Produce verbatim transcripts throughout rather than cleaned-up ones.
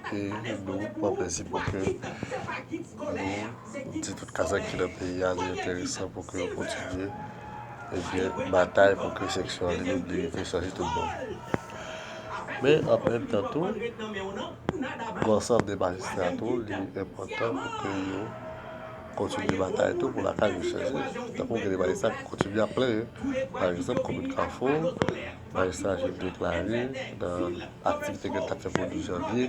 E nou pran plezi pou ke nou di tout kazèk ki nan peyi a li enteresan pou ke yo kontinye, ebyen, batay pou ke seksyon an li libre, li chanje tout bon. Men, an menm tan tou, gen ansanm de majistra tou, li enpòtan pou ke yo kontinye batay tou pou lakay yo chanje. Tankou gen de majistra ki kontinye ap plenyen. Pa egzanp, komin Kafou, majistra Gilles Desclaret, nan aktivite ke l t ap fè pou douz janvye,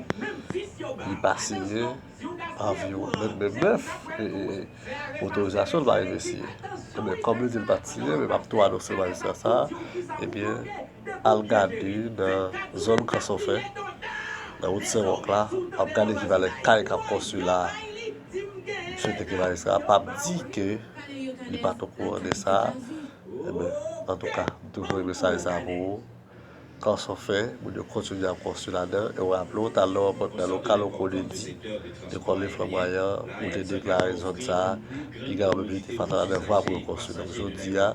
li pa siyen avyon, menm, menm nèf, e, e, e, otorizasyon l pa rive siyen. Ebyen, kòm li di l pa t siyen, men m ap tou anonse majistra sa a, ebyen, al gade nan zòn Kansofen, nan wout Senwòk la, ap gade ki valè kay k ap konstwi la a. M swete ke majistra a p ap di ke li pa t okouran de sa. Ebyen, antouka, m toujou renmen mesaj sa a pou ou. Kansofen, moun yo kontinye ap konstwi ladan. E w raple w, talè w nan lokal ou konnen di, lekòl Lefranmwayan, ou te deklare zòn sa a, piga w menm yo te fatra ladan vwa pou yo konstwi. Donk, jodi a,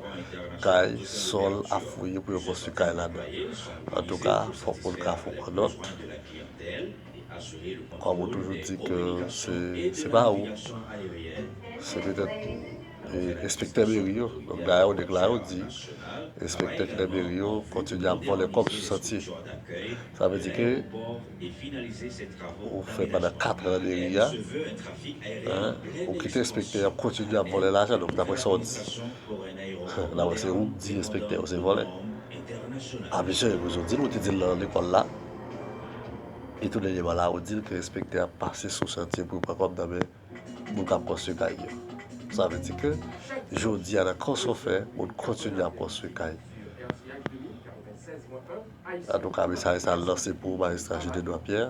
kay, sòl ap fouye pou yo konstwi kay ladan. Antouka, fòk moun Kafou pran nòt. Kòm ou toujou di ke se, se pa ou. Se petèt, e, enspektè meri yo. Donk, dayè, ou deklare, ou di, enspektè ki nan meri yo kontinye ap vòlè kòb sou santye. Sa vle di ke ou fè pandan kat an nan meri a, en, ou kite enspektè ap kontinye ap vòlè lajan, donk, daprè sa w di. Daprè se ou k di enspektè yo se vòlè. A, mesye, ou di l, ou te di l nan lekòl la. E tou dènyèman la, ou di l ke enspektè ap pase sou chantye pou yo pran kòb nan men moun k ap konstwi kay yo. Sa vle di ke jodi a nan Kansofen, moun kontinye ap konstwi kay. Antouka, mesaj sa lanse pou majistra Gilles Desclaret Pierre.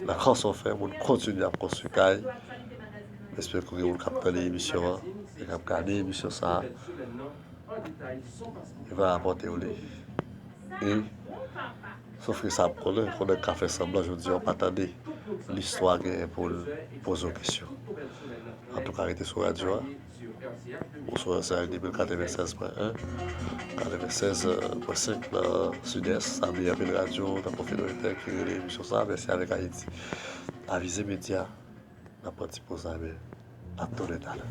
Nan Kansofen, moun kontinye ap konstwi kay. M espere ke gen moun k ap tande emisyon an e k ap gade emisyon sa a. Li va rapòte w li. E, sof ke sa ap konnen, konnen ka fè sanblan jodi a, w pa tande listwa genyen pou l poze w kesyon. Antouka, rete sou radyo a. Ou sou R C H deux mille quatre-vingt-seize point un, quatre-vingt-seize point cinq nan Sidès. Salye anpil radyo nan konfineritè ki rele emisyon sa a, Mèsi avèk Ayiti. Avize medya, n ap pran ti poz la, men n ap tounen talè.